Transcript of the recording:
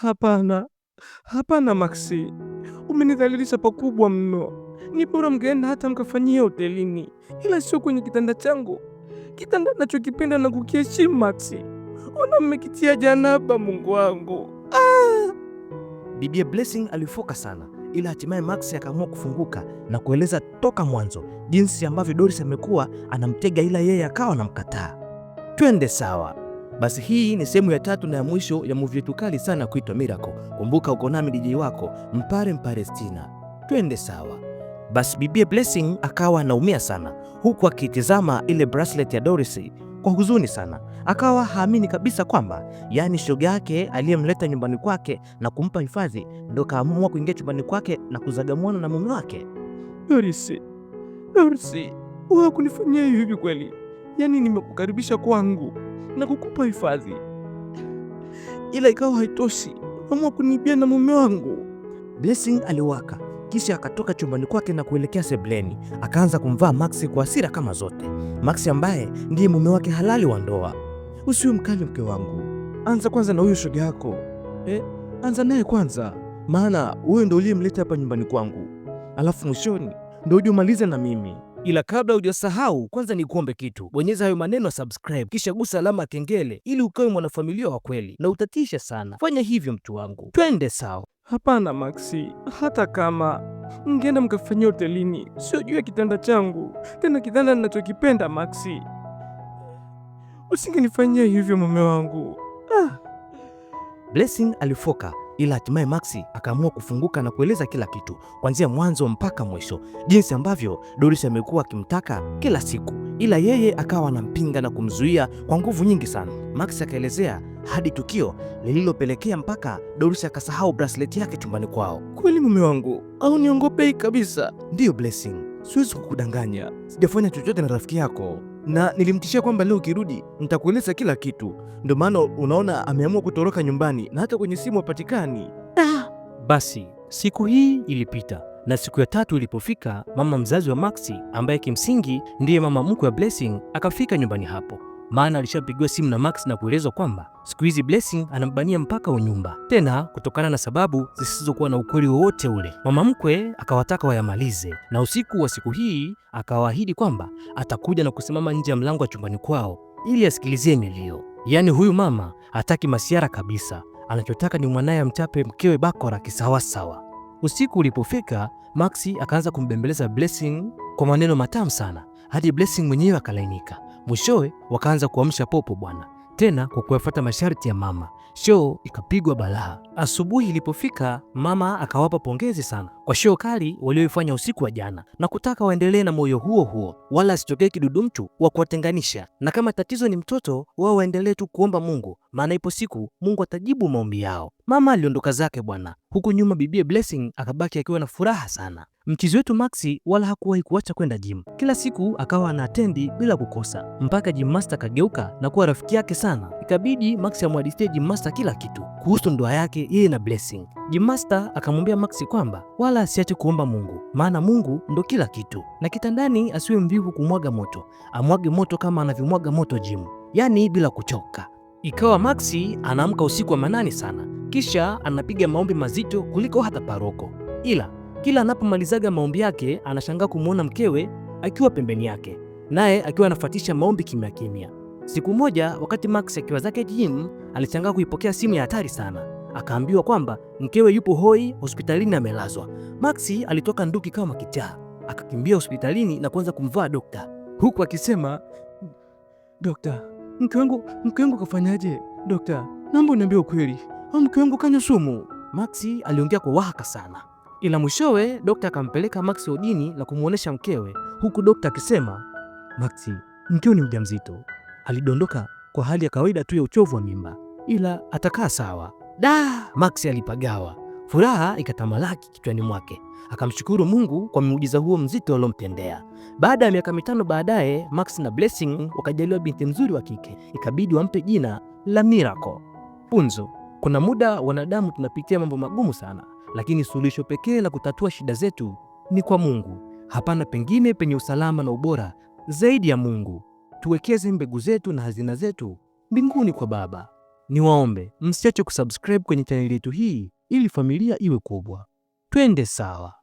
Hapana, hapana Maxi, umenidhalilisha pakubwa mno. Ni bora mngeenda hata mkafanyia hotelini, ila sio kwenye kitanda changu, kitanda nachokipenda na kukiheshimu. Maxi, ona mmekitia janaba. Mungu wangu, ah! Bibie Blessing alifoka sana, ila hatimaye Max akaamua kufunguka na kueleza toka mwanzo jinsi ambavyo Doris amekuwa anamtega, ila yeye akawa anamkataa. Twende sawa. Basi hii ni sehemu ya tatu na ya mwisho ya movie yetu kali sana kuitwa Miracle. Kumbuka uko nami DJ wako Mpare Mparestina. Twende sawa. Basi bibie Blessing akawa anaumia sana, huku akitizama ile bracelet ya Doris kwa huzuni sana. Akawa haamini kabisa kwamba yaani shoga yake aliyemleta nyumbani kwake na kumpa hifadhi ndo kaamua kuingia chumbani kwake na kuzagamwana na mume wake. Doris, Doris, wewe kunifanyia hivi kweli? Yaani nimekukaribisha kwangu na kukupa hifadhi, ila ikawa haitoshi, amua kunibia na mume wangu. Blessing aliwaka kisha akatoka chumbani kwake na kuelekea sebleni, akaanza kumvaa Maxi kwa hasira kama zote. Maxi ambaye ndiye mume wake halali wa ndoa. Usiwe mkali mke wangu, anza kwanza na huyo shoga yako anza naye kwanza, maana wewe ndo uliyemleta hapa nyumbani kwangu, alafu mwishoni ndo uje umalize na mimi. Ila kabla hujasahau, kwanza ni kuombe kitu, bonyeza hayo maneno subscribe, kisha gusa alama ya kengele ili ukawe mwanafamilia wa kweli, na utatisha sana. Fanya hivyo mtu wangu, twende sawa. Hapana Maxi, hata kama mngeenda mkafanyia hotelini, sio juu ya kitanda changu, tena kitanda ninachokipenda. Maxi, usingenifanyia hivyo mume wangu. Ah. Blessing alifoka, ila hatimaye Maxi akaamua kufunguka na kueleza kila kitu kuanzia mwanzo mpaka mwisho, jinsi ambavyo Doris amekuwa akimtaka kila siku, ila yeye akawa anampinga na kumzuia kwa nguvu nyingi sana. Maxi akaelezea hadi tukio lililopelekea mpaka Doris akasahau bracelet yake chumbani kwao. Kweli mume wangu, au niongopei kabisa? Ndiyo Blessing, siwezi kukudanganya, sijafanya chochote na rafiki yako, na nilimtishia kwamba leo ukirudi nitakueleza kila kitu. Ndio maana unaona ameamua kutoroka nyumbani na hata kwenye simu hapatikani. Basi siku hii ilipita na siku ya tatu ilipofika, mama mzazi wa Maxi ambaye kimsingi ndiye mama mkwe wa Blessing akafika nyumbani hapo, maana alishapigiwa simu na Max na kuelezwa kwamba siku hizi Blessing anambania mpaka unyumba, tena kutokana na sababu zisizokuwa na ukweli wowote ule. Mama mkwe akawataka wayamalize, na usiku wa siku hii akawaahidi kwamba atakuja na kusimama nje ya mlango wa chumbani kwao ili asikilizie milio. Yaani huyu mama hataki masiara kabisa, anachotaka ni mwanaye amchape mkewe bakora kisawasawa. Usiku ulipofika, Maxi akaanza kumbembeleza Blessing kwa maneno matamu sana hadi Blessing mwenyewe akalainika. Mwishowe wakaanza kuamsha popo bwana, tena kwa kuyafuata masharti ya mama. Show ikapigwa balaa. Asubuhi ilipofika, mama akawapa pongezi sana kwa show kali walioifanya usiku wa jana na kutaka waendelee na moyo huo huo, wala asitokee kidudu mtu wa kuwatenganisha, na kama tatizo ni mtoto wao waendelee tu kuomba Mungu, maana ipo siku Mungu atajibu maombi yao. Mama aliondoka zake bwana, huku nyuma bibie Blessing akabaki akiwa na furaha sana. Mchizi wetu Maxi wala hakuwahi kuacha kwenda gym. Kila siku akawa anaatendi bila kukosa, mpaka gym master kageuka na kuwa rafiki yake sana. Ikabidi Maxi amhadithie gym master kila kitu kuhusu ndoa yake yeye na Blessing. Gym master akamwambia Maxi kwamba wala asiache kuomba Mungu, maana Mungu ndo kila kitu, na kitandani asiwe mvivu kumwaga moto, amwage moto kama anavyomwaga moto gym, yaani bila kuchoka. Ikawa Maxi anaamka usiku wa manane sana, kisha anapiga maombi mazito kuliko hata paroko, ila kila anapomalizaga maombi yake anashangaa kumwona mkewe akiwa pembeni yake, naye akiwa anafuatisha maombi kimya kimya. Siku moja wakati Max akiwa zake gym, alishangaa kuipokea simu ya hatari sana. Akaambiwa kwamba mkewe yupo hoi hospitalini amelazwa. Max alitoka nduki kama kichaa, akakimbia hospitalini na kuanza kumvaa dokta, huku akisema, dokta, mke wangu kafanyaje? Dokta, naomba uniambie ukweli, au mke wangu kanywa sumu? Max aliongea kwa wahaka sana, ila mwishowe dokta akampeleka Max wodini na kumwonyesha mkewe, huku dokta akisema, Max, mkeo ni mjamzito, alidondoka kwa hali ya kawaida tu ya uchovu wa mimba, ila atakaa sawa. Da, Max alipagawa, furaha ikatamalaki kichwani mwake, akamshukuru Mungu kwa muujiza huo mzito aliomtendea. Baada ya miaka 5 baadaye, Max na Blessing wakajaliwa binti mzuri wa kike, ikabidi wampe jina la Miracle. Funzo: kuna muda wanadamu tunapitia mambo magumu sana, lakini suluhisho pekee la kutatua shida zetu ni kwa Mungu. Hapana pengine penye usalama na ubora zaidi ya Mungu. Tuwekeze mbegu zetu na hazina zetu mbinguni kwa Baba. Niwaombe msiache kusubscribe kwenye chaneli yetu hii ili familia iwe kubwa. Twende sawa.